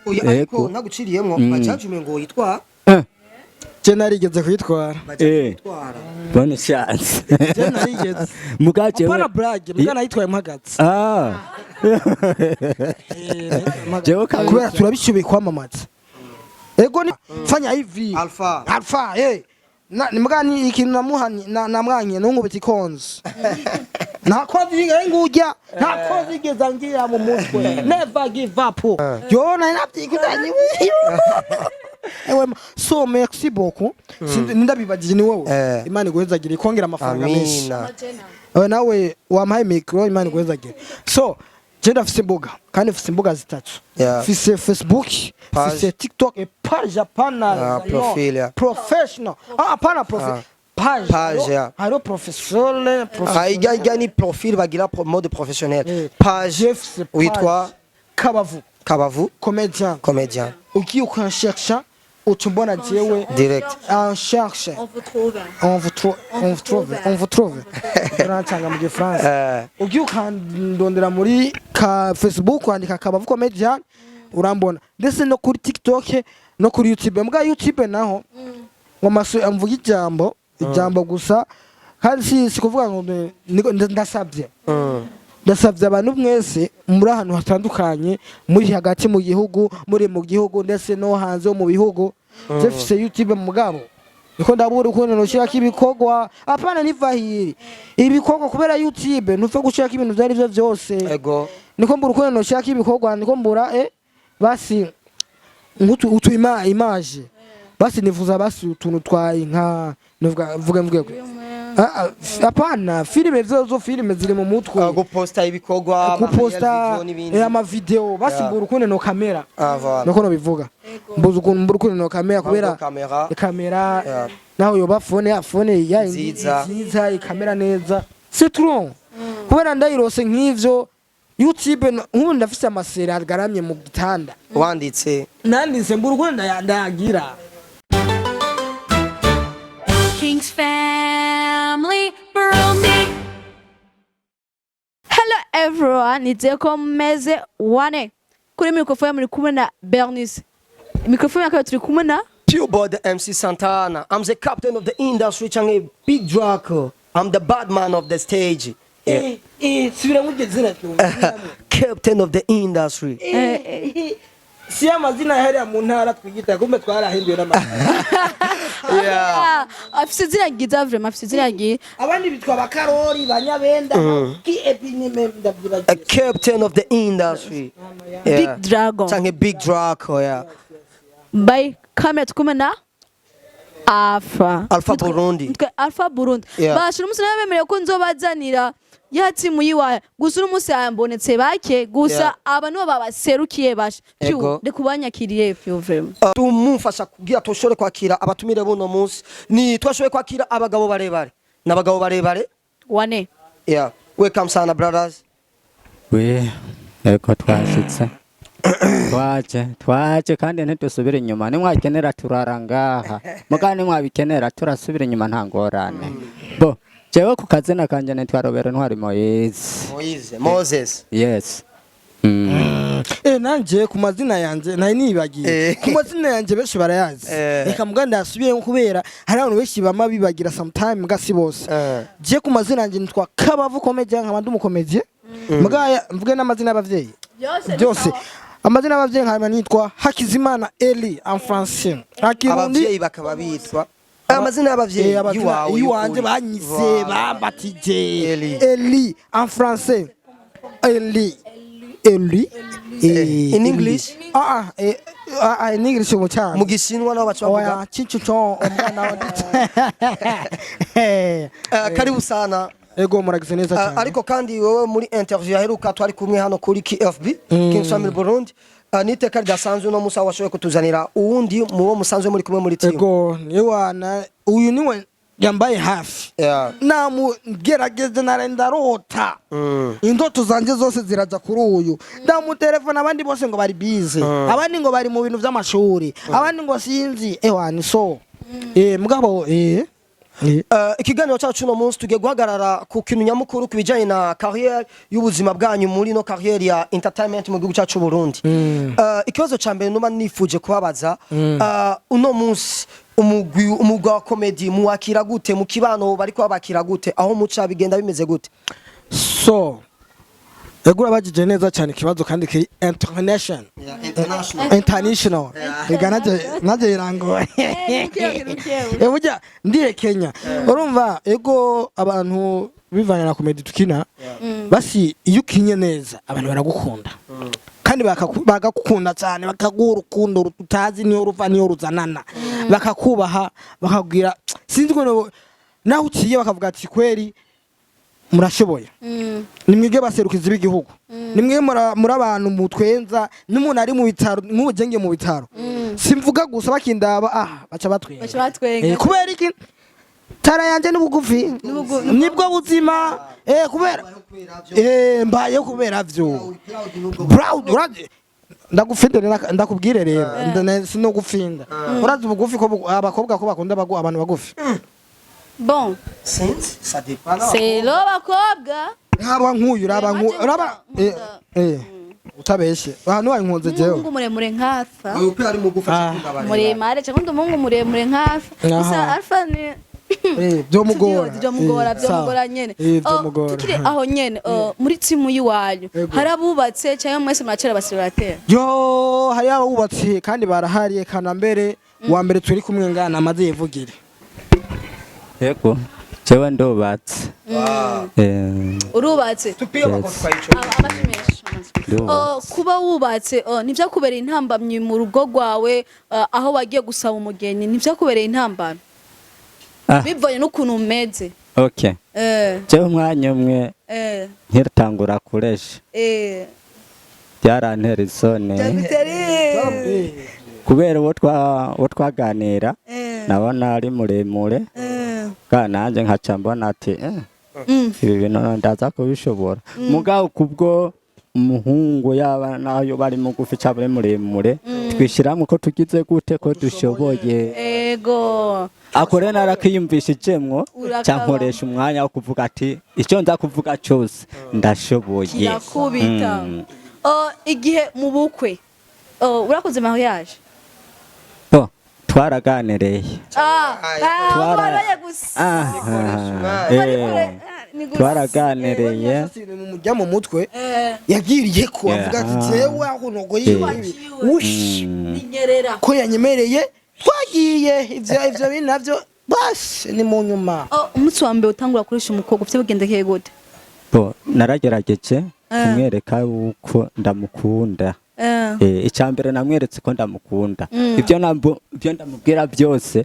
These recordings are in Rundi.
Oya, ariko Ego. naguciriyemwo, bajaji ngo yitwa Je narigeze kuyitwara. Bajaji yitwara. Bonne chance. Je narigeze. Muga jewe Apana blague, mbwa nayitwaye mpagaze. Ah. Jewe kabisa. Kubera turabishoboye kwamamaza. Ego, ni fanya hivi. Alpha. Alpha, eh. Na mbwa ni ikintu namuhanye namwanye nunkubita ikonzi. Nta kozi yigeze ngujya, nta kozi yigeze ngira mu mutwe. Never give up. Yo, nari nabyikutanye. Ewe, so merci beaucoup. Ndabibagije ni wowe. Imana iguhezagire, ikongera amafaranga menshi. Amina. Ewe nawe wampaye micro, Imana iguhezagire. So, je ndafise imbuga kandi mfise imbuga zitatu. Mfise Facebook, Page. mfise TikTok et page, hapana. Ah, No, profil, yeah. Professional. Ah, hapana profil. Ah. Page. Page, yeah. Hariho professionnel, Ah, ijya ni profil bagira mode professionnel. Page Je mfise page. witwa Kabavu Kabavu Comedian. Comedian. Ugiye ukanshersha uca umbona jewe. Direct. En cherche. On vous trouve. On vous trouve, on vous trouve, on vous trouve. Urancanga mu gifaransa. Ugiye ukandondera muri ka Facebook, wandika Kabavu Comedian, urambona, ndetse no kuri TikTok no kuri YouTube. Mbwa YouTube naho ngo maso mvuga ijambo ijambo gusa, kandi si kuvuga ngo ndasabye ndasabye abantu mwese muri ahantu hatandukanye, muri hagati mu gihugu, muri mu gihugu ndetse no hanze yo mu bihugu. Je mfise YouTube, mugabo niko ndabura ukuntu noshyirako ibikorwa. Apana nivahiri ibikorwa, kubera YouTube ntupfa gushirako ibintu vyari vyo vyose. Niko mbura ukuntu noshyirako ibikorwa, niko mbura basi nkutu utu image, basi nifuza basi utuntu twa nka nuvuga mvuge mvuge. Ah, ah, hapana filime, zo filime ziri mu mutwe. Guposta ibikorwa, Guposta ama video n'ibindi. Amavideo basi. Mbura ukuntu no kamera. Ah, voilà. Niko nobivuga, mbuze ukuntu, mbura ukuntu no kamera kubera kamera. Kamera. Naho yoba phone ya phone ya Nziza. nziza, ikamera neza, c'est trop, kubera ndayirose nk'ivyo YouTube nk'ubu ndafise amaseri agaramye mu gitanda. Wanditse. Nanditse, mbura ukuntu ndayagira. King's Family Burundi. Hello everyone, nizeye ko mumeze wane. Kuri microphone muri kumwe na Bernice. Microphone ya kabiri turi kumwe na Pure Boy MC Santana. I'm the captain of the industry canke Big Draco. I'm the bad man of the stage. Yeah. Subira nk'iryo zina. Captain of the industry. Si amazina yahariya mu ntara twigita, kumbe twarahinduye n'amazina. Yeah. Ah, afise izina ryiza vraiment, afise izina ryiza. Abandi bitwa bakarori banyabenda ki epinime. A Ndavyibagiye. captain of the industry. Yeah. Big Dragon. Canke Big Draco, yeah. By camera turi kumwe na Alpha. Alpha Burundi. Nitwe Alpha Burundi. Yeah. Basha umunsi nawe bemereye ko nzobazanira ya timu yiwaye. Gusa uno munsi yambonetse bake gusa. Aba nibo babaserukiye basha. Pyu, Ego. reka ubanyakiriye pyu vraiment. Tumumfasha kugira tushobore kwakira abatumire buno munsi, ni twashoboye kwakira abagabo barebare n'abagabo barebare. Wane. Yeah, welcome sana, brothers. We, eko twashitse, twaje twaje kandi ntidusubira inyuma. Nimwakenera turara ngaha, muga nimwabikenera turasubira inyuma, nta ngorane. Bo jewe ku kazina kanje nitwa Robert Ntwari Moise. Moise, Moses. Yes. Nanje ku mazina yanje nari nibagiye. Ku mazina yanje benshi barayazi. Reka muga ndasubiyemo kubera hari abantu benshi bama bibagira sometime, muga si bose. Je ku mazina yanje nitwa Kabavu Comedian, nkaba ndi umukomedie. Muga mvuge n'amazina y'abavyeyi byose, amazina y'abavyeyi nkaba nitwa Hakizimana Eli en français Akirundi. Abavyeyi bakaba bitwa amazina y'abavyeyi Amazina yiwawe yiwanje y'ukuri. banyise Voilà. bambatije Eli. Eli en français, Eli, Eli. In English? Ah ah, ah ah, in English mu cyane. Mu gishinwa nabo baca bavuga. Oya, chicho umwana wa. Karibu sana. Ego, muragize neza cyane. Ariko kandi wowe muri interview yaheruka twari kumwe hano kuri KFB, Kings Family Burundi, n'iteka ridasanzwe uno musa washoboye kutuzanira uwundi mu bo musanzwe muri kumwe muri team. Ego, niwana uyu niwe yambaye hafi. Namugerageze, nare ndarota. Indoto zanje zose ziraja kuri uyu. Ndamutelefona, abandi bose ngo bari busy, abandi ngo bari mu bintu vy'amashuri, abandi ngo sinzi. Ewani, so mugabo Ikiganiro cyacu uno munsi tugiye guhagarara ku kintu nyamukuru ku bijyanye na carrière y'ubuzima bwanyu muri no carrière ya entertainment mu gihugu cyacu Burundi. Ikibazo ca mbere nuba nifuje kubabaza, uno munsi umugwi wa comedy muwakira gute mu kibano? Bariko babakira gute? Aho muca bigenda bimeze gute? So ego, urabajije neza cyane ikibazo kandi kiri international international. Ega najye birangoye. Burya ndiye Kenya, urumva, ego, abantu bivanye na comedy tukina, basi iyo ukinye neza abantu baragukunda kandi bagakukunda cyane, bakaguha urukundo utazi niyo ruva niyo ruzanana, bakakubaha, bakakubwira sinzi ukuntu naho uciye bakavuga ati: "Kweri murashoboye, nimwige baserukizi b'igihugu, nimwe muri abantu mutwenza." N'umuntu ari mu bitaro, nk'ubu je ngiye mu bitaro simvuga gusa, bakindaba ah baca batwenga. Baca batwenga. Kubera iki? Tara yanje n'ubugufi nibwo buzima, kubera mbaye kubera vyo proud. Urazi ndagufinde rero, ndakubwire rero, sinogufinda. Urazi ubugufi ko abakobwa ko bakunda abantu bagufi? Bon. Sinzi, ça dépend. C'est lo bakobwa. Raba nk'uyu, raba nk'uyu, raba utabeshe ahantu wayinkunze jewe. Umuhungu muremure nka Alpha. Uyu ari mugufi. Ah. Muremure cyangwa undi muhungu muremure nka Alpha gusa. Aha. Alpha ni Byomugora. Byomugora. Byomugora nyene. Byomugora. Tukiri aho nyene, muri timu y'iwanyu Ego. hari abubatse cyangwa mwese muracera abasiribateri? Yo, hari abubatse kandi barahari, kana mbere wa mbere turi kumwe ngana amaze yivugire. Yego, jewe ndubatse. Urubatse? Tupige amakofi kwa ico. Amashyi menshi, amashyi. Ndubatse. Kuba wubatse, ntivyakubereye intambamyi mu rugo rwawe, aho wagiye gusaba umugeni ntivyakubereye intambamyi bivanye n'ukuntu umeze? Okay. Jewe umwanya umwe nkiratangura kuresha byarantera isoni kubera uwo twaganira nabona ari muremure, kandi nanjye nkaca mbona ati ibi bintu ndaza kubishobora. Mugabo kubwo umuhungu yaba nayo bari mugufi cyangwa ari muremure, twishyiramo ko tugize gute, ko dushoboye. Akore narakiyumvishijemwo. Urakaba. Cyankoresha umwanya wo kuvuga ati icyo nza kuvuga cyose ndashoboye. Kirakubita. Igihe mu bukwe, urakoze mariage? Bo, twaraganiriye. Twaraye gusa. Ni gusa. Twaraganiriye. Mujya mu mutwe yagiriye ko avuga ati jewe aho nogo yiwe ushi Ninyerera. ko yanyemereye, twagiye ivyo bintu navyo basi ni mu nyuma. Umunsi wa mbere utangura kurisha umukobwa ufite bugendekeye gute? Bo, naragerageje kumwereka yuko ndamukunda. Icya mbere namweretse ko ndamukunda. Ibyo ndamubwira byose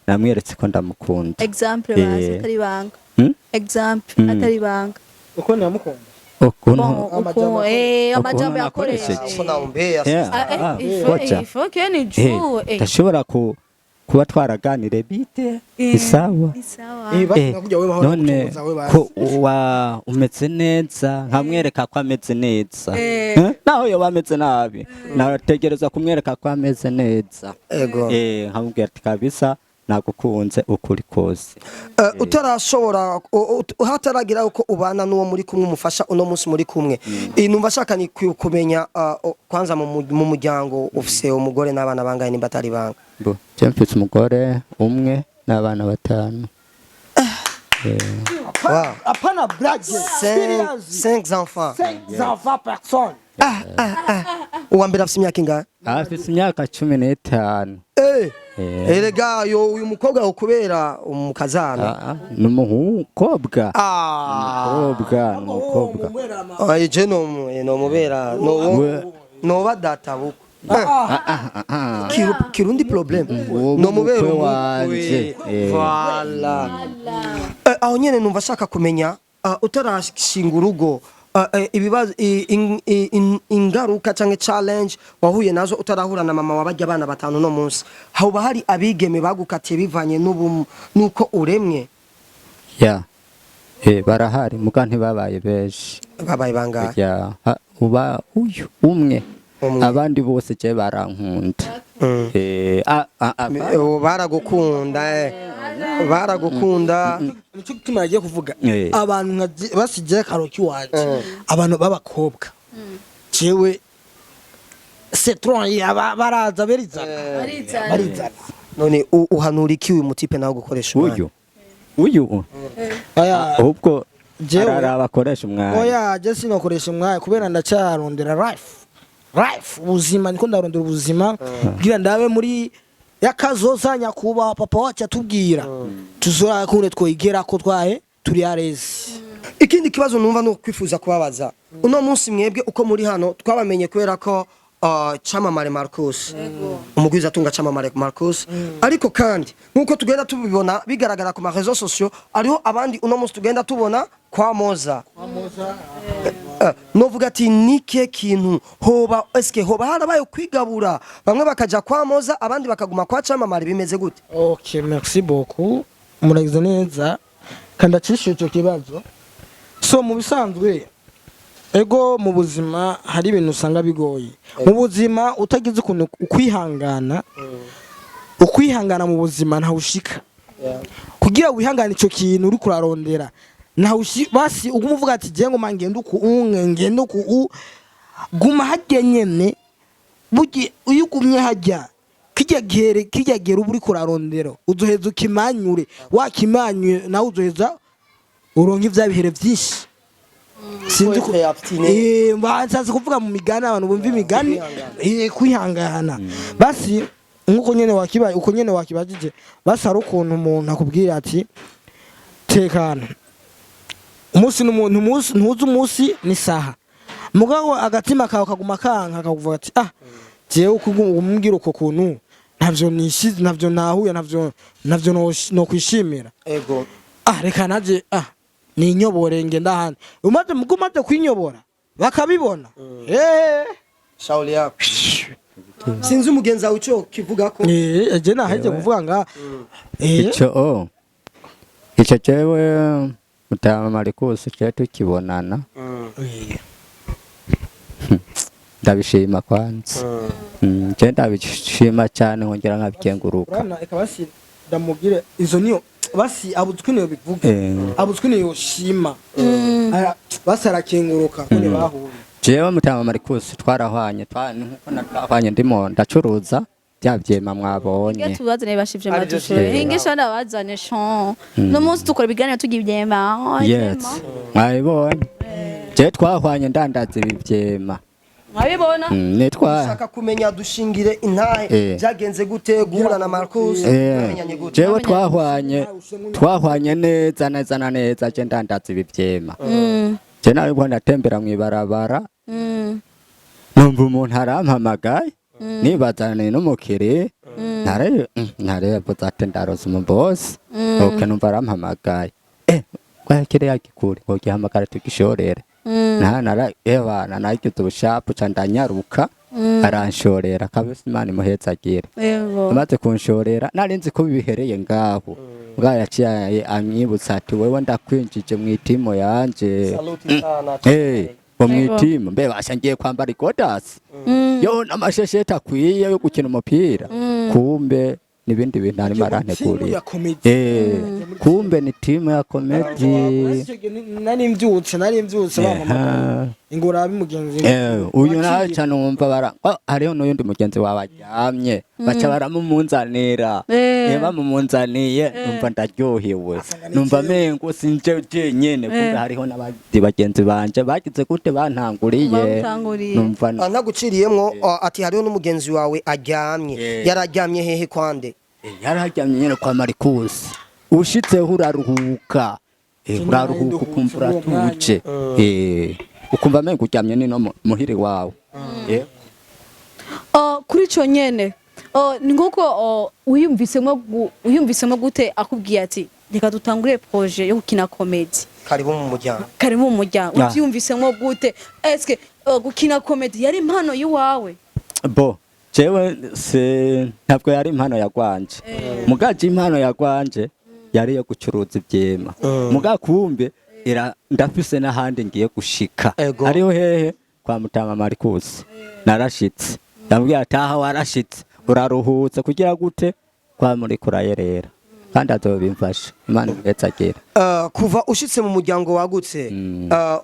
namweretse ko ndamukunda. Example bazi atari ibanga. Example atari ibanga. Uko namukunda. Ukuntu Bon, uko amajambo ukuntu yakoresheje. nakoresheje. Uko naombea. Yeah. Kocha. Il faut que ni juu Ndashobora kuba twaraganire bite isawa. Isawa. Basi nakujya wewe bahora None kutubuza we basi. ko wa umeze neza, nkamwereka ko ameze neza. Naho yoba ameze nabi nategereza kumwereka ko ameze neza. Ego. Nkamubwira ati kabisa nagukunze ukuri kose. Utarashobora hataragira uko ubana n'uwo muri kumwe umufasha uno munsi muri kumwe. Numva ashaka ni kumenya, kwanza mu muryango ufise umugore n'abana bangahe nimba atari banga? Bo, je mfise umugore umwe n'abana batanu. Wow. Hapana blague. Cinq, cinq enfants. Cinq enfants, personne. Uwa mbere afise imyaka ingahe? Afise imyaka 15. Erega yo uyu mukobwa ukubera umukazana. Ni umukobwa. Ah. Umukobwa, ni umukobwa. Ay, je no no mubera no no data buko. Kirundi problem. Uwo No mubera mukwe umukwe. wanje. Voilà. Aho nyene numva ashaka kumenya, utarashinga urugo, ibibazo ingaruka canke challenge wahuye nazo utarahura na mama wabajya abana batanu no munsi, hoba hari abigeme bagukatiye bivanye n'ubu nuko uremwe? Ya, barahari muga ntibabaye benshi. Babaye bangahe? Ya, uba uyu umwe. Umwe. Abandi bose je barankunda. Baragukunda, baragukunda. Nicyo gituma yagiye kuvuga abantu nka basigiye karoki wanje, abantu b'abakobwa, jewe c'est trop, baraza berizana. Barizana. Barizana. None uhanura iki uyu mutipe nawe gukoresha umwanya? Uyu Oya. Ahubwo araraba akoresha umwanya. Oya, je sinokoresha umwanya kubera ndacyarondera life, ubuzima, niko ndarondera ubuzima kugira ndabe muri yakazoza nyakubahwa papa wacu atubwira tuzorakunde twigera ko twahe turi arezi. Ikindi kibazo numva no kwifuza kubabaza uno munsi, mwebwe uko muri hano twabamenye kubera ko Camamare Marcus, umugwiza atunga Camamare Marcus, ariko kandi nkuko tugenda tubibona bigaragara ku ma réseaux sociaux, hariho abandi uno munsi tugenda tubona kwa Moza. Novuga ati nike kintu hoba, eske hoba harabaye kwigabura, bamwe bakaja kwa Moza, abandi bakaguma kwa Camamare, bimeze gute? Ok, merci beaucoup, muragize neza kandi acishe icyo kibazo. So mu bisanzwe, ego, mu buzima hari ibintu usanga bigoye mu buzima, utagize ukuntu ukwihangana, ukwihangana mu buzima ntawushika. Kugira wihangane icyo kintu uri kurarondera ntawushi, basi uguma uvuga ati je ngoma ngende uku unge ngende uku u guma harya nyene. Burya iyo ugumye harya, kirya gihere, kirya gihe uba uriko urarondera, uzoheza ukimanyure, wakimanyuye nawe uzoheza uronka ivya bihere vyinshi. Sinzi ko banshatse kuvuga mu migani, abantu bumva imigani, kwihangana. Basi nkuko nyene wakibaye, uko nyene wakibajije, basi hari ukuntu umuntu akubwira ati tekana, umunsi n'umuntu, umunsi ntuzi, umunsi n'isaha, mugabo agatima kawe kaguma kanka, kakuvuga ati ah, jewe uko umubwira uko kuntu ntavyo nishize, ntavyo nahuye, ntavyo nokwishimira. Ah, reka naje, ah, ninyobore ngenda ahandi. Umaze mugo umaze kwinyobora bakabibona, Shauri yako. Sinzi umugenzi wawe ico kivuga ko. Je naheje kuvuga nga Ico jewe mutama Marikusi je tukibonana ndabishima kwanza. Je ndabishima cyane, nkongera nkabikenguruka. Urabona, reka basi ndamubwire izo niyo basi abuzwi niyo bivuga, abuzwi niyo shima. Basi arakenguruka kune bahuye. Jewe mutama Marikusi twarahwanye, nkuko natwahwanye ndimo ndacuruza bya vyema mwabonye. Iyo tubazane bashivye Arivyo madushure. vyema. Hingisha ndabazane shon. No munsi dukora ibiganiro tugira ivyema. Yes, mwabibonye, je twahwanye ndandaza ibi vyema. Mwabibona? Nitwa Ushaka kumenya dushingire intahe, byagenze gute guhura na Marcus, bamenyanye gute? Jewe twahwanye neza neza na neza, je ndandaza ibi vyema. Je nariko ndatembera mw'ibarabara, numva umuntu arampamagaye, nibaza ni n'umukiri, ntarevuze ati ndaroza umubosi. Ok, numva arampamagaye, kwa kiriya gikuri ngo gihamagare tugishorere. Nara ebana nagize ubushapu ca ndanyaruka, aranshorera kabisa, Imana imuhezagire. Amaze kunshorera nari nzi ko bihereye ngaho, bwa yaciye anyibutsa ati wewe ndakwinjije mu itimu yanje. Saluti sana. Ngo mu itimu mbe basha ngiye kwambara igodasi yo n'amashesheti akwiye yo gukina umupira, kumbe n'ibindi bintu arimo Timu arantegurira. ya comedy. Kumbe ni timu ya comedy. Nari mbyutse bampamagaye ingura mugenzi. Uyu nawe cyane wumva bara oh, hariho n'uyundi mugenzi wawe aryamye, baca baramumunzanira. Bamumunzaniye numva ndaryohewe, numva mengo sinje jenyene, kumbe hariho n'abandi bagenzi banje bagize gute bantanguriye. Bagutanguriye. Numva Naguciriyemwo, ati hariho n'umugenzi wawe aryamye. Yararyamye hehe, kwande? Yararyamye nyene kwa Marikusi, ushitseho uraruhuka, uraruhuka ukumva uratuje, ukumva mengo uryamye nino muhiri wawe. Oh, kuri ico nyene, oh, ni nkuko, oh, wiyumvisemo gute akubwiye ati reka dutangure projet yo gukina comedy? Karibu mu muryango. Karibu mu muryango. Ah. Uvyiyumvisemo gute? Eske gukina comedy yari impano yiwawe? Bo jewe se ntabwo yari impano yagwanje, mugaje impano yagwanje yari iyo gucuruza ivyema, muga kumbe ira ndafise n'ahandi ngiye gushika. Hariho hehe? Kwa mutama Marikusi narashitse, ndamubwira ati aha warashitse. Uraruhutse kugira gute kwa muri kurayerera, kandi azobimfasha, Imana ibwetse. Kuva ushitse mu muryango wagutse,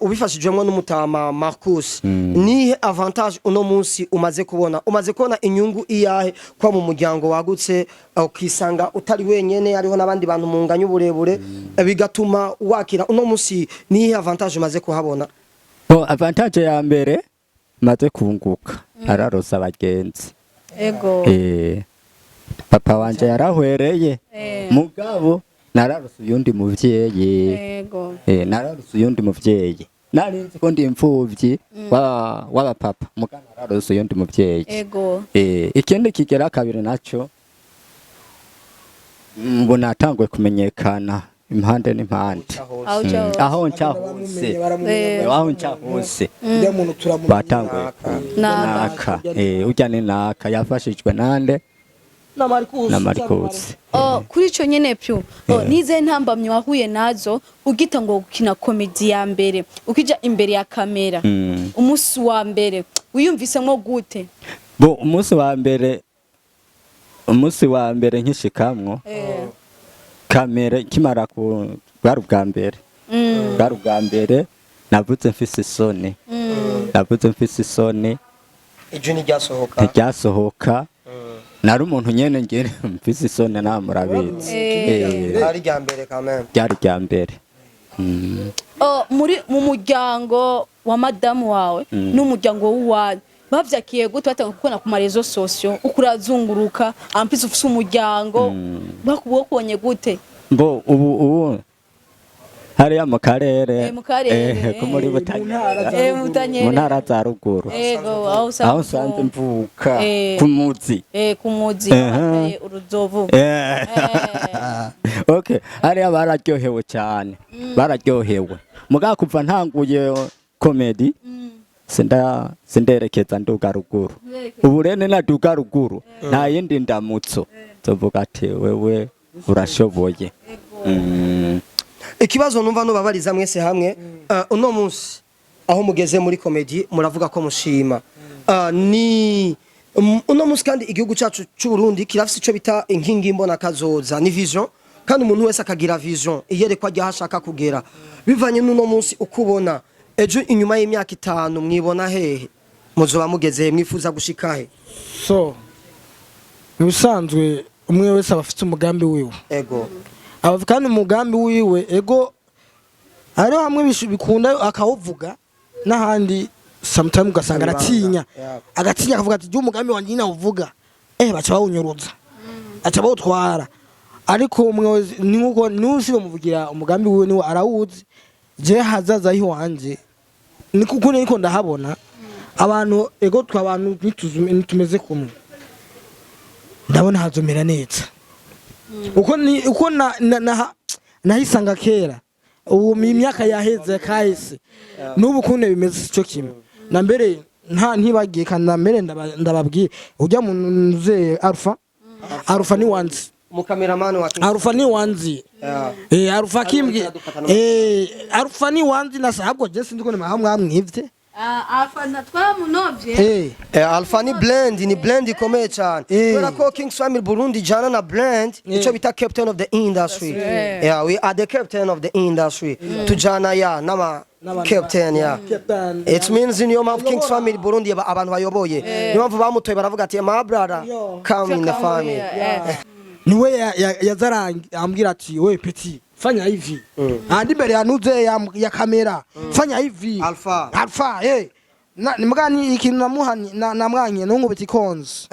ubifashijwemo n'umutama Marcus, nihe avantage uno munsi umaze kubona? Umaze kubona inyungu iyahe kwa mu muryango wagutse, ukisanga utari wenyene, hariho n'abandi bantu munganya uburebure, bigatuma wakira uno munsi? Nihe avantage umaze kuhabona? Bo, avantage ya mbere maze kunguka, ararosa abagenzi. Papa wanje yarahwereye, mugabo nararose uyundi muvyeyi. Nararose uyundi muvyeyi. Nari nzi ko ndi imfuvyi w'abapapa, mugabo nararose uyundi muvyeyi. Ikindi kigera kabiri naco, mbona natanguye kumenyekana impande n'impande. Aho uca hose. Aho nca hose. Aho nca hose Ujya muntu turamumenye. Batanguye Naka. naka, ujya ni naka yafashijwe nande? Na Marcus. Na Marcus. Oh, kuri ico nyene pyu, oh, nize ntambamyi wahuye nazo ugita ngo gukina comedy ya mbere, ukija imbere ya kamera, umunsi wa mbere wiyumvisemwo gute? Bo, umunsi wa mbere nkishikamwo kamera kimara ku, bwari ubwa mbere, bwari ubwa mbere navuze mfise isoni, navuze mfise isoni. Ijwi ntiryasohoka. Ntiryasohoka. Nari umuntu nyene ngere mfise isoni, nawe murabizi. Ari rya mbere quand même. Ryari rya mbere. Oh, muri mu muryango wa madamu wawe n'umuryango w'uwanyu bavyakiye gute batanga kubona ku ma réseaux sociaux uko urazunguruka, ampisi ufise umuryango, bakubonye gute? Mbo, ubu hariya mu karere, Eh, mu karere, ko muri eh. Butanyerera, Mutanyerera. mu ntara za ruguru, Ego, aho usanzwe aho usanzwe mvuka, Eh. ku muzi. Ku muzi. Bateye uruzovu. Okay, hariya bararyohewe cyane, bararyohewe. Mugabo kuva ntanguye comedy, sinderekeza nduga ruguru. Ubu rero naduga ruguru, nta yindi ndamutso tuvuga ati wewe urashoboye. Ikibazo numva nubabariza mwese hamwe, uno munsi aho mugeze muri comedy muravuga ko mushima. Ni uno munsi kandi igihugu cyacu cy'u Burundi kirafise ico bita inkingi mbona kazoza, ni vision, kandi umuntu wese akagira vision iyerekwa ryaho ashaka kugera. Bivanye n'uno munsi uko ubona ejo, inyuma y'imyaka 5 mwibona hehe? Muzoba mugeze he? Mwifuza gushika he? So mu bisanzwe umwe wese aba afite umugambi wiwe. Aba kandi umugambi wiwe, ego, hariho hamwe bikunda akawuvuga, n'ahandi sometime ugasanga aratinya. Agatinya akavuga ati jya umugambi wanjye nyine awuvuga, baca bawunyuruza, baca bawutwara. Ariko umwe wese ni nkuko nusi bamuvugira umugambi wiwe, niwe arawuzi. Je hazaza hiwanje ni kuko niko ndahabona abantu, ego, twabantu ntitumeze kumwe, ndabona hazomera neza uko ni uko na nahisanga kera, ubu mu myaka yaheze kahise n'ubu kuntu bimeze sico kimwe na mbere. Nta ntibagiye kandi na mbere ndababwiye ujya mu nze Alpha, Alpha ni wanzi. Umukameramani wa Alpha ni wanzi. Alpha kimbwi, Alpha ni wanzi na sahabwo je sindi ko ni mahamwe mwamwivye. Afana twaramunovye. Alpha ni blend, ni blend ikomeye cyane. Kubera ko Kings Family Burundi jana na blend, ico bita captain of the industry. Yeah, we are the captain of the industry. Tujana ya nama captain, yeah. Captain. It means niyo mpamvu Kings Family Burundi abantu bayoboye, niyo mpamvu bamutoye, baravuga ati my brother, come in the family. Niwe yaza ambwira ati we petit, fanya hivi, andi mbere yanuze ya kamera, fanya hivi. Alpha. Alpha, na nimbwa ni ikintu namuhanye namwanye nungubita ikonzi,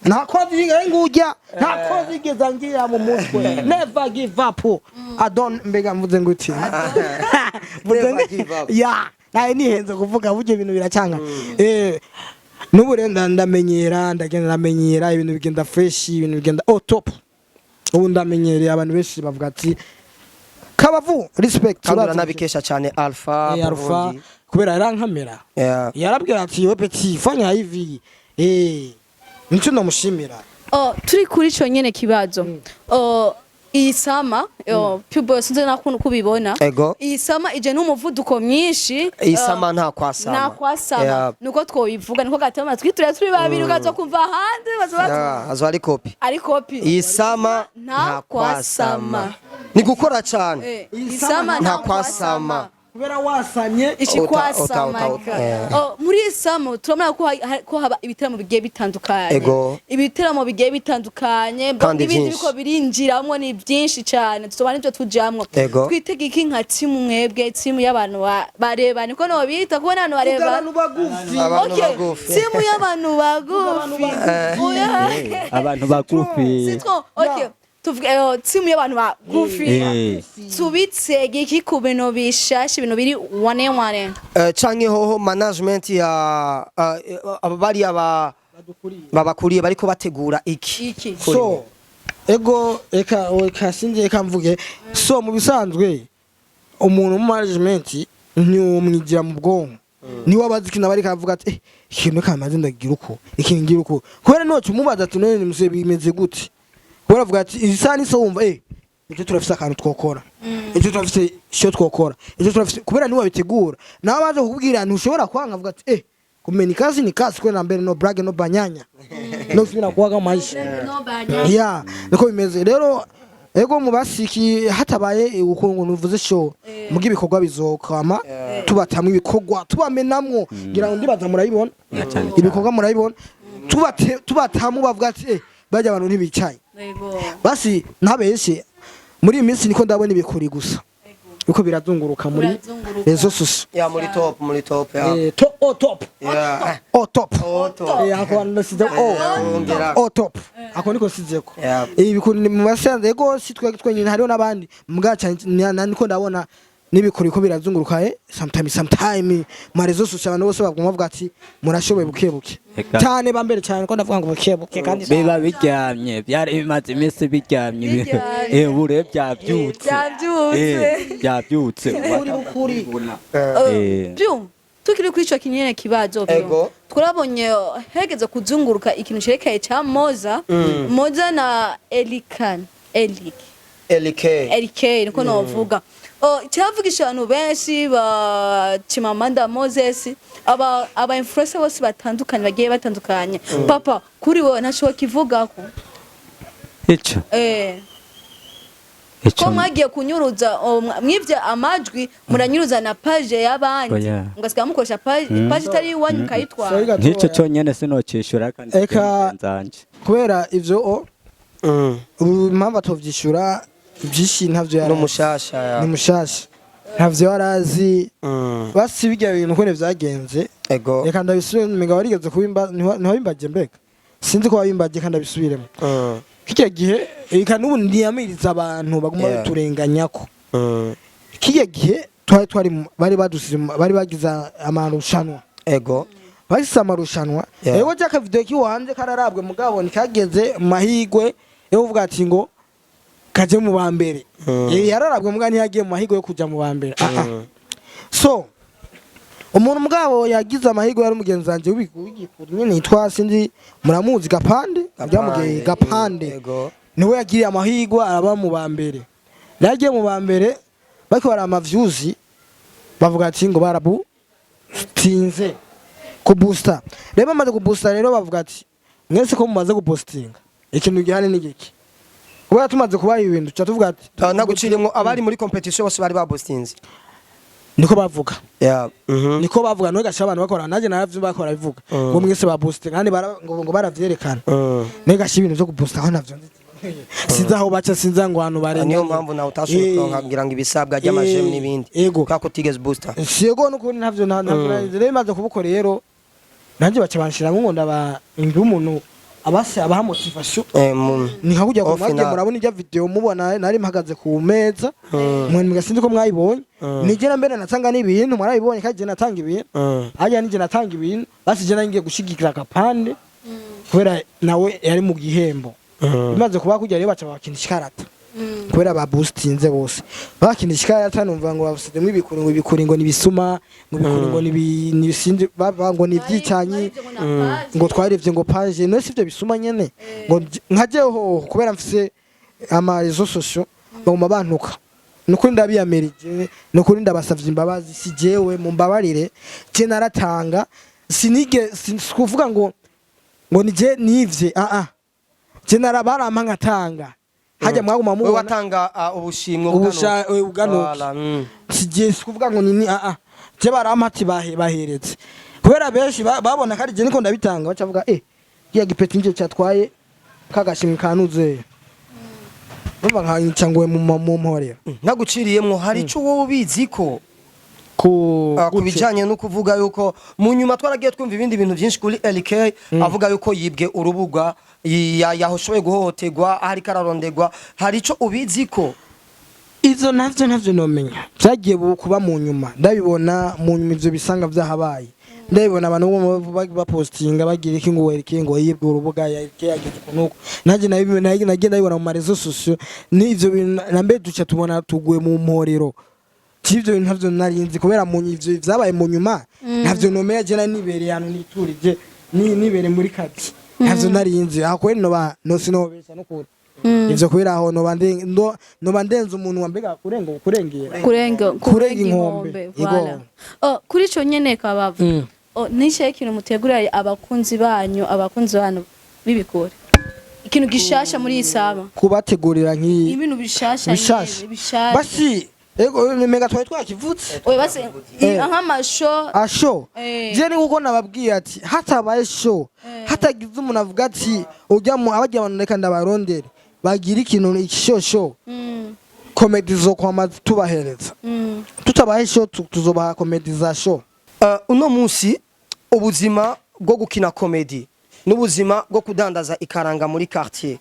nta kozi yigeze ngujya, nta kozi yigeze ngira mu mutwe. Never give up. I don't, mbega mvuze nguti mvuze Never give up. Ya naye nihenze kuvuga buryo ibintu biracanga. N'ubu rero ndamenyera, ndagenda ndamenyera, ibintu bigenda fresh, ibintu bigenda oh top. Ubu ndamenyereye, abantu benshi bavuga ati Kabavu respect. Kandi Urazi. uranabikesha cyane Alpha. Alpha. Burundi. Kubera yarankamera, yarabwira ati we petit, fanya hivi, nico ndamushimira. Oh, turi kuri ico nyene kibazo, oh, Iyi summer people, sinzi nakuntu kubibona. Ego. Iyi summer ije n'umuvuduko mwinshi. Iyi summer nta kwasama. Nta kwasama. Yeah. Nuko twobivuga, niko gatema twiturira turi babiri, ukaza kumva ahandi baza Yeah, azo ari copy. Ari copy. Iyi summer nta nta kwasama. kwasama, ni gukora cyane. Iyi summer nta kwasama. Kubera wasamye. Ikikwasama. Uta, uta, uta. Oh, muri iyi summer turabona ko haba ibitaramo bigiye bitandukanye. Ego. Ibitaramo bigiye bitandukanye Kandi n'ibindi byinshi. biko birinjiramwo, ni byinshi cyane, tuzoba nibyo tujamwo. Ego. Twitege iki nka timu, mwebwe timu y'abantu barebana, niko no bita kubona abantu bareba? Abantu bagufi. Abantu Okay, bagufi. timu y'abantu bagufi. Oya. Abantu bagufi. Sitwo, okay, tuvuge timu y'abantu bagufi. Tubitsege iki ku bintu bishasha, ibintu biri wane wane? Canke hoho management ya aba bariya babakuriye bariko bategura iki? Iki. Kuri So ego, reka sinzi, reka mvuge. So mu bisanzwe umuntu mu management ntiwumwigira mu bwonko, niwe abazi ikintu aba ariko aravuga ati: "Eh, ikintu kamaze ndagira uko, ikintu ngira uko." Kubera noca umubaza ati: "None nimuse bimeze gute?" Kubera avuga ati isaha n'isaha wumva icyo turafise akantu twokora, icyo turafise icyo twokora, icyo turafise, kubera niwe wabitegura, nawe abanza kukubwira ntushobora kwanga. Avuga ati: "Kumenya kazi ni kazi, kwenda mbere, no blague, no banyanya, no subira kuwaga maisha." Ya, niko bimeze rero. Ego, mu basiki hatabaye ukuntu nuvuze show, muga ibikorwa bizokama tubatamwe ibikorwa tubamenamwo, ngira ngo ndibaza murabibona. Cyane. Ibikorwa murabibona, tubatamu bavuga ati: "Bajya abantu ntibicaye." Basi ntabeshe, muri iyi minsi niko ndabona ibikuri gusa biko birazunguruka muri Birazunguruka. réseaux sociaux. Ya, muri top, muri top ya. To o top. Ya. O top. O top. Ako nasize o. Ongera. O top, ako niko sizeko. Yeah. Ibikuri ni mu basanze, ego, si twe twenyine, hariho n'abandi mbwa cyane niko ndabona n'ibikuri ko birazunguruka sometime mu réseaux sociaux, abantu bose baguma bavuga ati murashoboye buke buke. Eka. Cyane bambere cyane ko ndavuga ngo buke buke kandi. Biba biryamye, byari bimaze iminsi biryamye. Biryamye. Ubu rero byabyutse. Byabyutse. Byabyutse. Ukuri. Byo tukiri kuri ico kinyene kibazo byo. Ego. Twabonye hegeze kuzunguruka ikintu cerekeye ca Moza, Moza na Elikan, Elik. LK. LK niko novuga. Oh, cyavugisha abantu benshi ba Chimamanda Moses, aba influencer bose batandukanye bagiye batandukanye. Papa, kuri wowe ntashobora kivugako? Ico ico Ko mwagiye kunyuruza, oh, mwivye amajwi, muranyuruza na page y'abandi, Oya. mugasiga mukoresha page itari iwanyu mukayitwara. Nk'icyo cyonyine sinocishura kandi Eka. nzanje. Kubera ivyo ubu impamvu atovyishura byinshi ntavyo yari N'umushasha ya. Ni mushasha, ntavyo yarazi. Basi bijya bintu ukuntu vyagenze, Ego. reka ndabisubire. Mega warigeze kubimba, ntiwabimbaje mbega, sinzi ko wabimbaje, kandi ndabisubiremo. Kijya gihe, reka n'ubu ntiyamiriza abantu baguma baturenganyako. Kijya gihe twari bari badusize bari bagize amarushanwa. Ego. Bahise amarushanwa. Ego, jya akavideo kiwanje kararabwe, mugabo ntikageze mu mahigwe yo kuvuga ati ngo kaje mu ba mbere. Yararabwe mugabo ntiyagiye mu mahigwe yo kuja mu ba mbere. Ah, ah. So umuntu mugabo yagize amahirwe yari umugenzi wanje w'igikuru nyene yitwa, sinzi muramuzi, Gapande byamugeye Gapande. Ego. Niwe yagiriye amahirwe araba mu ba mbere. Rero yagiye mu ba mbere, bariko bara ama views, bavuga ati ngo barabutinze ku booster. Rero bamaze ku booster, rero bavuga ati mwese ko mumaze gupostinga, ikintu gihari ni giki? Kubera tumaze kubaha ibintu, tuca tuvuga ati Naguciriyemwo, abari muri competition bose bari baboostinze? Niko bavuga. Yeah. Mhm. Niko bavuga none gasha abantu bakora, nanjye naravyo bakora bivuga ngo mwese ba boosting kandi ngo baravyerekana. None gasha ibintu vyo kuboosta aho navyo nzi, sinzi aho baca, sinzi ngo ahantu barenganye. Niyo mpamvu nawe utashoboye kuronka ngira ngo ibisabwa ry'amajemu n'ibindi. Ego. Kubera ko utigeze booster. Siyego, nukundi ntavyo nari. Rero bimaze kubukora, rero nanjye baca banshiramo ngo ndaba ndi umuntu abase abaha motivation. Ni nka kujya ku Au mwagiye final. murabona ijya video mubona nari mpagaze ku meza, mwe mga sinzi ko mwayibonye, nigera mbere natanga n'ibintu mwarabibonye kandi je natanga ibintu. Hajya nije natanga ibintu, basi je nangiye gushigikira akapande kubera nawe yari mu gihembo. Bimaze kuba kujya rero, baca bakinisha ikarata kubera ba boostinze bose bakinisha ikarata, numva ngo basidemo ibikuri, ngo ibikuri ngo nibisuma, ngo ibikuri ngo nibisinzi bava ngo nivyicanyi, ngo twarivye ngo page none sivyo bisuma nyene, ngo nkajeho kubera mfise Ama réseaux sociaux baguma bantuka. Nukuri ndabiyamirije, nukuri ndabasavye imbabazi, si jewe, mumbabarire. Je naratanga, sinige kuvuga ngo ni je nivye. Ah ah, je narabarampa nkatanga hajya mwaguma Wewe mubona. watanga ubushimwe. Ubwanuke. Voilà. Si je, si kuvuga ngo nini. Ah ah, je barampa ati baheretse kubera benshi babona ko ari je niko ndabitanga, bacavuga kiya gipeti nje cyatwaye kagashimwe kanuze, urumva nkanyica ngo mu mporera. Naguciriyemwo, hari ico wowe ubizi ko Ku ku bijanye no kuvuga yuko mu nyuma twaragiye twumva ibindi bintu byinshi kuri LK, avuga yuko yibwe urubuga, yahoshoboye guhohoterwa, ariko ararondegwa, hari ico ubizi ko? Izo ntavyo nomenya, byagiye kuba mu nyuma, ndabibona mu nyuma ivyo bisanga vyahabaye, ndabibona abantu bo bapostinga bagira iki ngo LK ngo yibwe urubuga, ya LK yagize uku nuku. Nanjye nagiye ndabibona mu ma réseaux sociaux, n'ivyo bintu na mbe duca tubona tuguye mu mporero. Ivyo bintu ntavyo narinzi kubera mu ivyo vyabaye mu nyuma, ntavyo nomenya. Je nari nibereye ahantu niturije, nibereye muri kati, ntavyo narinzi aho kweri, noba no sinobesha nukuri ivyo kubera aho noba ndenze umuntu wa mbega kurenga kurengera. Kurenga. Kurenga inkombe. Voilà. Yego. Oh, kuri ico nyene kabavu, oh, nishe ikintu mutegurira abakunzi banyu b'ibikore, ikintu gishasha muri iyi saba? Kubategurira nk'iyi Ibintu bishasha bishasha. Nyene, bishasha. Basi ego, mega twari twakivutse. Oya basi, nk'amasho. Asho. Je ni kuko nababwiye ati hatabaye show, hatagize umuntu avuga ati ujya mu abajya abantu reka ndabarondere bagira ikintu ikishosho, comedy zo kwama tubahereza. Tutabaye show, tuzobaha comedy za show. Uno munsi ubuzima bwo gukina comedy n'ubuzima bwo kudandaza ikaranga muri quartier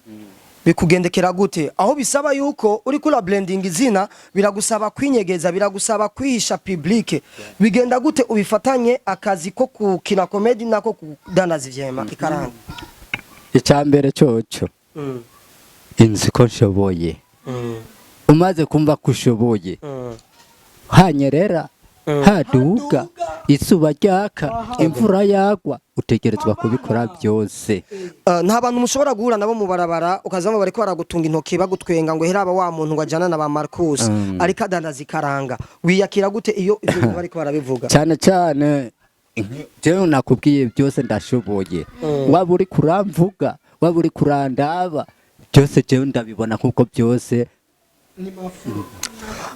bikugendekera gute, aho bisaba yuko uri kura branding izina, biragusaba kwinyegeza, biragusaba kwihisha public, bigenda gute ubifatanye akazi ko gukina comedy nako kudandaza ivyema ikaranga? Icya mbere cyoco, inzi ko nshoboye. Umaze kumva ko ushoboye, hanyerera, haduga, izuba ryaka, imvura yagwa, utegerezwa kubikora byose. Nta bantu mushobora guhura nabo mu barabara ukazama bariko baragutunga intoki, bagutwenga ngo heraba wa muntu ngo ajana na ba Marcus, ariko adandaza ikaranga? Wiyakira gute iyo ivyo bintu bariko barabivuga? Cyane cyane jewe nakubwiye byose ndashoboye. Waba uri kuramvuga, waba uri kurandaba, byose jewe ndabibona kuko byose.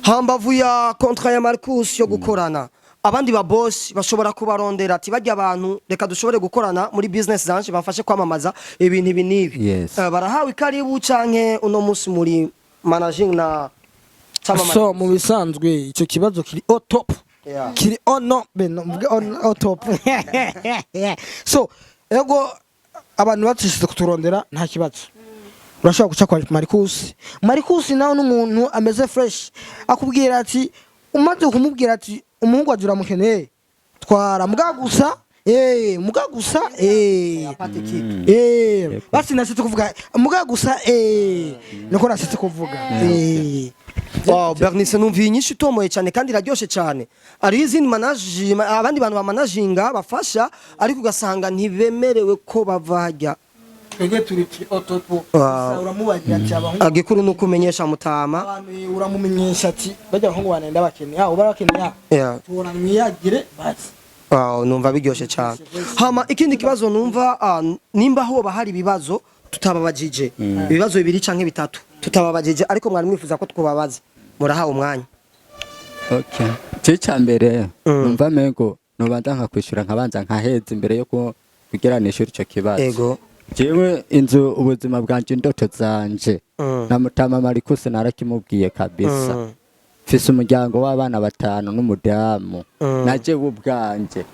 Hambavu ya contrat ya Marcus yo gukorana, abandi ba boss bashobora kubarondera ati bajya abantu reka dushobore gukorana muri business zanje, bamfashe kwamamaza ibintu ibi n'ibi? Yes. Barahawe ikaribu canke uno munsi muri managing na Chama? So mu bisanzwe icyo kibazo kiri au top. Kiri on no be no mvuge on au top. So ego, abantu bacishije kuturondera nta kibazo, urashobora guca kwa Marcus. Marcus nawe n'umuntu ameze fresh, akubwira ati umaze kumubwira ati umuhungu waje uramukeneye, twara muga gusa muga gusa basi nashatse kuvuga muga gusa niko nashatse kuvuga. Wow, Bernice, numviye inyinshi itomoye cyane kandi iraryoshe cyane. Hari izindi manage, abandi bantu bamanaginga bafasha, ariko ugasanga ntibemerewe ko bava hajya. Twebwe turi au top. Wow. Uramubagira ati abahungu Agikuru ni ukumenyesha mutama. Abantu uramumenyesha ati bajya abahungu banenda bakeneye, ah uba bakeneye, tubona mwiyagire basi. Wow, numva biryoshe cyane. Hama ikindi kibazo numva, nimba hoba hari ibibazo tutababajije, ibibazo bibiri canke bitatu tutababajije ariko mwari mwifuza ko twubabaza, murahawe umwanya. Okay. Cyo mbere numva mengo nobanza nkakwishura, nkabanza nkaheza imbere yo kugira nishure ico kibazo. Ego. Jewe inzu, ubuzima bwanje, indoto zanje, na mutama Marikuse narakimubwiye kabisa. Mfise umuryango w'abana batanu n'umudamu. Naje ubwanje,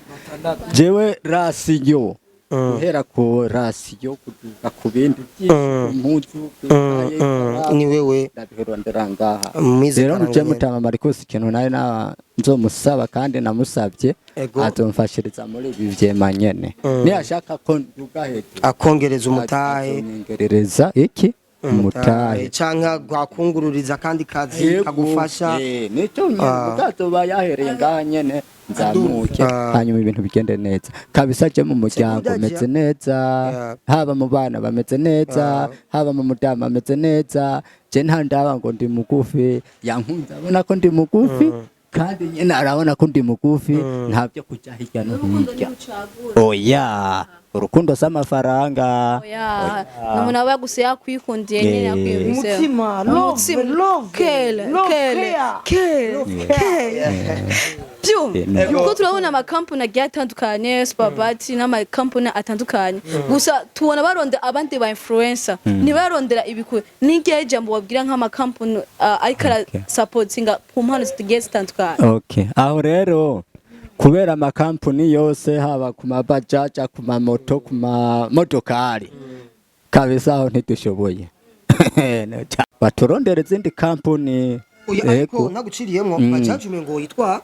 jewe ration, guhera ku ration kuduga ku bindi byinshi, impuzu, ikaye, ikaramu, Ni wewe. ndabirondera ngaha. Mwize Rero karanga muje nyene. mutama Marikusi, ikintu nawe na nzomusaba kandi namusabye, Ego. azomfashiriza muri ibi vyema nyene. Niyashaka ko nduga hejuru, Akongereza umutahe. azonyongerereza iki umutahe. Canke akungururiza akandi kazi Yego. kagufasha. Nico nyene ubwato yahereye ngaha nyene nzamuke, hanyuma ibintu bigende neza kabisa. Je mu muryango Sekudaja. meze neza, haba mu bana bameze neza, haba mu mudamu ameze neza. Je nta ndaba ngo ndi mugufi, yankunze abona ko ndi mugufi, kandi nyine arabona ko ndi mugufi, nta byo kujya hirya no hirya. Oya, urukundo si amafaranga. Oya, ni umuntu aba gusa yakwikundiye nyine, yakwiyumviseho. Umutima, love, Umutima. love, Kele, love, kele, care. kele, kele. Byo, kuko turabona amakampani agiye atandukanye, Superbat n'amakampani atandukanye, gusa tubona baronda abandi ba influencer, ntibarondera ibikuru. N'igihe ijambo wabwira nk'amakampani ariko arasapotinga ku mpano zigiye zitandukanye? Okay. Aho rero kubera amakampani yose, haba ku mabajaja, ku mamoto, ku mamodokari, kabisa aho ntidushoboye. Baturondera izindi kampuni. Oya, ariko Ego. naguciriyemwo, bajaji umengo yitwa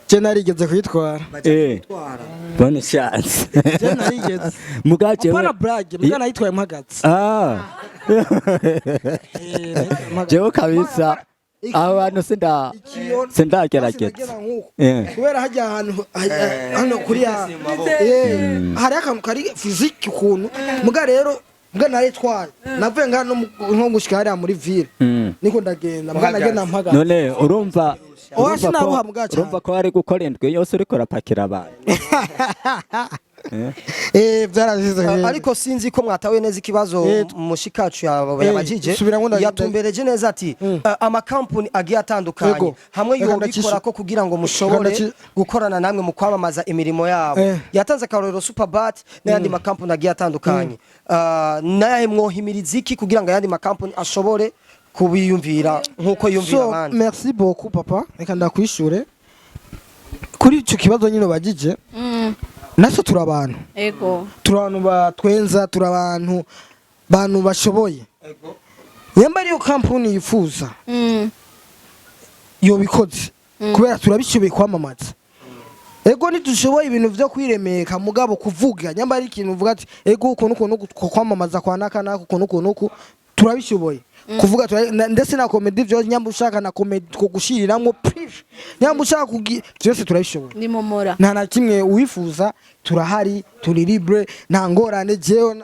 Je narigeze kuyitwara. Bajaji yitwara. Bonne chance. Je narigeze. Mugaje. Apana blague, muga nayitwaye mpagaze. Ah. Mpagaze. Jewe kabisa abantu sindagerageza. Sinagera nk'uko. Eh. Kubera hajya ahantu hano kuri ya hari akantu kari physique ukuntu, muga rero muga narayitwaye, navuye ngaha no nko gushika hariya muri ville, niko ndagenda, muga nagenda mpagaze. None urumva Oya, urumva ko sinaruha muga cyane. Urumva ko ari gukora indwi yose uriko urapakira abantu. Byarashize. Ariko sinzi ko mwatahuye neza ikibazo mushikacu yabajije. Subiramwo Yatumbereje neza ati amakampuni agiye atandukanye Ego. hamwe Reka yobikora ko kugira ngo mushobore gukorana namwe mu kwamamaza imirimo yabo. Yatanze akarorero Superbat n'ayandi makampuni agiye atandukanye. Nayahe mwohimiriza iki kugira ngo ayandi makampuni ashobore kubiyumvira nk'uko yumvira So abandi? merci beaucoup papa, reka ndakwishure kuri icyo kibazo nyine ubajije. Natwe turi abantu, turi abantu batwenza, turi abantu bashoboye. Nyamba ariyo kampuni yifuza, yobikoze, kubera turabishoboye kwamamaza. Ego, ntidushoboye ibintu vyo kwiremeka, mugabo kuvuga, nyamba ari ikintu uvuga ati ego ukuntu ukuntu kwamamaza kwa naka naka, ukuntu ukuntu uku, turabishoboye kuvuga ndetse na comedy vyo, nyamba ushaka na comedy kugushiriramwo pif, nyamba ushaka byose turabishoboye. Ni momora. Nta na kimwe uwifuza, turahari, turi libre, nta ngorane. Jewe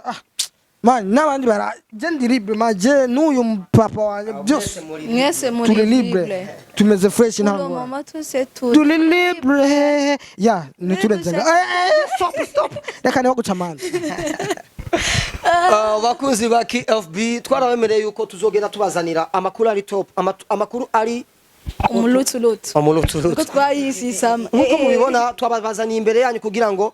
man n'abandi bara, je ndi libre man, je n'uyu papa wanje byose. Mwese muri Turi libre, tumeze fresh, nta Uno ngorane. mama twese turi Turi libre ya niturenze nga stop, stop, reka niba guca amande. Bakunzi ba KFB, twarabemereye yuko tuzogenda tubazanira amakuru ari top, amakuru ari umulutulutu umuluturutu. kuko twayisisama. Nk'uko mubibona, twabazaniye imbere yanyu kugira ngo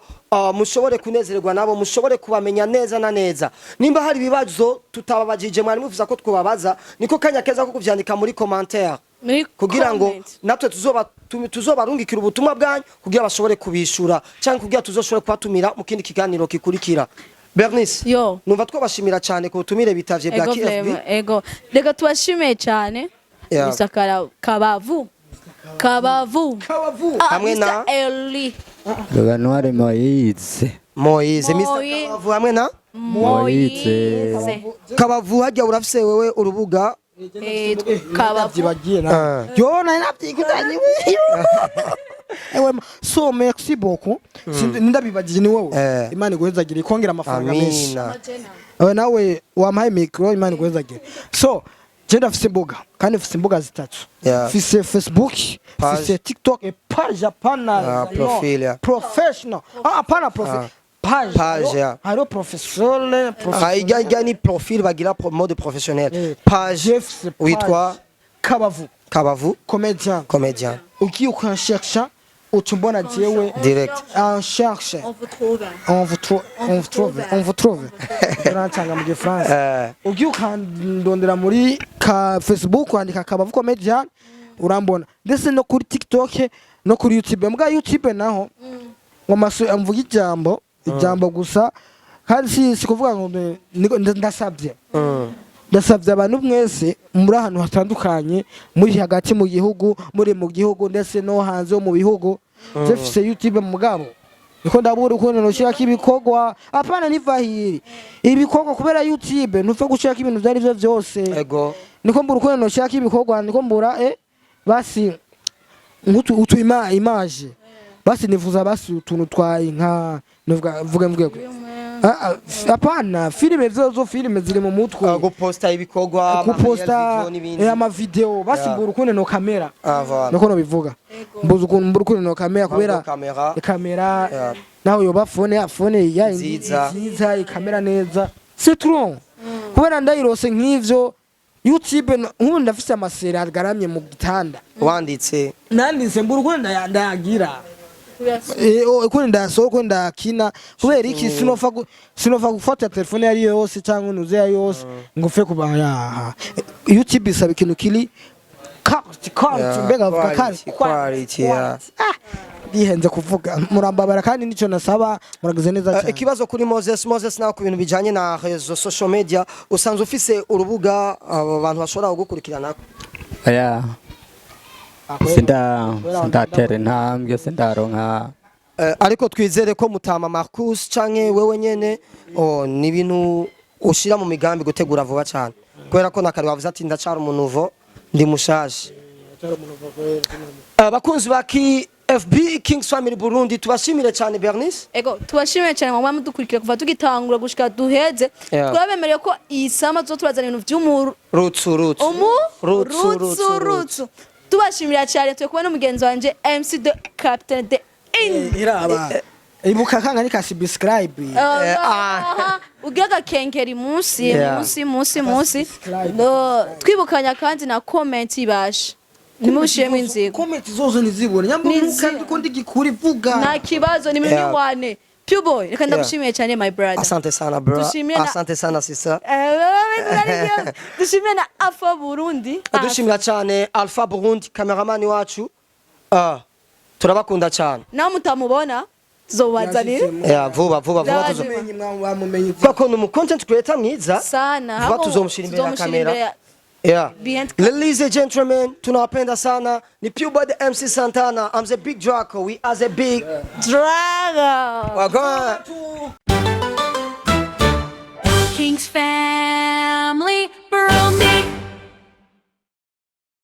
mushobore kunezererwa nabo, mushobore kubamenya neza na neza. Nimba hari ibibazo tutababajije mwari muvuza ko twobabaza, niko kanya keza ko kuvyandika muri commentaire muri kugira ngo comment. natwe tuzobarungikira ubutumwa bwanyu kugira bashobore kubishura, cyangwa kugira tuzoshobore kubatumira mu kindi kiganiro kikurikira. Bernice, Yo. numva twabashimira cyane ku butumire bitavye bwa Ego. KFB. Vraiment, ego, reka tubashimiye cyane. Yeah. Mr. Kabavu, Kabavu. Kabavu. Hamwe Mr. na- Eli. Rubanware Moyize. Moise, Mr. Kabavu hamwe na Moise. Kabavu. Hajya urafise wewe urubuga? Kabavu. Nabyibagiye na yo nari nabyikutanye. Ewe so merci beaucoup. Ndabibagije ni wowe. Imana iguhezagire, ikongera amafaranga menshi. Amina. Ewe nawe wampaye micro, Imana iguhezagire. So je ndafise imbuga, kandi mfise imbuga zitatu. Mfise Facebook, Page. mfise TikTok et page, hapana. Ah, profil, yeah. Professional, ah, hapana, profil, page. Page, yeah. Hariho professeur. Ah, ijya ni profil bagira mode professionnel. Page Jeff witwa Kabavu Kabavu Comedian. Comedian. Ugiye ukanshersha uca umbona jewe. Direct. En cherche. On vous trouve. On vous trouve, on vous trouve, on vous trouve, urancanga mu gifaransa. Ugiye ukandondera muri ka Facebook, wandika Kabavu Comedian, urambona, ndetse no kuri TikTok no kuri YouTube. Mbwa YouTube naho ngo maso mvuga ijambo ijambo gusa, kandi si kuvuga ngo ndasabye, ndasabye abantu mwese muri ahantu hatandukanye, muri hagati mu gihugu, muri mu gihugu ndetse no hanze yo mu bihugu. Je mfise YouTube, mugabo niko ndabura ukuntu noshirako ibikorwa. Apana nivahiri ibikorwa, kubera YouTube ntupfa gushirako ibintu vyari vyo vyose. Niko mbura ukuntu noshirako ibikorwa, niko mbura basi nkutu utu image, basi nifuza basi utuntu twa nka nuvuga mvuge mvuge. Ah, ah, hapana, filime zozo, filime ziri mu mutwe. Guposta ibikorwa, Kuposta ama video n'ibindi. Amavideo basi. Mbura ukuntu no kamera. Ah, voilà. Niko nobivuga, mbuze ukuntu, mbura ukuntu no kamera kubera kamera. Kamera. Yeah. Naho yoba phone ya phone ya Nziza. nziza, ikamera neza, c'est trop, kubera ndayirose nk'ivyo YouTube nk'ubu ndafise amaseri agaramye mu gitanda. Wanditse. Nanditse, mbura ukuntu ndayagira. Ukuntu ndayasohoka, ukuntu ndayakina, kubera iki sinopfa gufata telefone iyo ariyo yose cyangwa inuze iyo ariyo yose ngo upfe kuba yaha. YouTube isaba ikintu kiri quality, quality. Yeah, Mbega bavuga quality, quality, yeah. Ah, bihenze kuvuga, murambabara, kandi nicyo nasaba, muragize neza cyane. Ikibazo kuri Moses. Moses, nawe ku bintu bijanye na réseau social media, usanzwe ufise urubuga abo bantu bashobora kugukurikirana? Oya, sindatera intambwe, sindaronka. Ariko twizere ko Mutama Marcus canke wewe nyene, oh, ni ibintu ushira mu migambi gutegura vuba cyane, kubera ko nakare wavuze ati ndacara umunuvo, ndi mushaje. Abakunzi ba KFB, Kings Family Burundi, tubashimire cyane. Bernice. Ego, tubashimiye cyane mwaba mudukurikira kuva tugitangura gushika duheze. Twabemereye ko iyi sama tuzo turazana ibintu vy'umuru Rutsu rutsu. Umu Rutsu. Rutsu. Rutsu. Rutsu. Tubashimira cyane, turi kumwe n'umugenzi wanje MC the Captain the In. Iraba ibuka kanga ni ka subscribe. Ah. Ugira agakengeri munsi munsi munsi munsi. Subscribe. No, twibukanya kandi na comment ibasha ntimushiremo inzigo. Comment zozo nizibone nyamba nuka ko ndigikura ivuga. Nta kibazo, ni mwiwane Pure reka ndagushimiye cyane, my brother. Asante sana, bro. Asante sana, sister. Dushimiye na Alpha Burundi. Dushimira cyane Alpha Burundi, cameraman wacu. Ah, turabakunda cyane. Nawe mutamubona tuzobazanira. Yeah, vuba vuba vuba tuzo Bamumenye. Kuko ni umu content creator mwiza. Sana. Vuba tuzomushyira imbere ya Tuzomushyira kamera. imbere ya Yeah. Behind. Ladies and gentlemen, tunawapenda sana. Ni Pure the MC Santana. I'm the Big Draco. We are the Big Dragon. Wagwan. King's Family.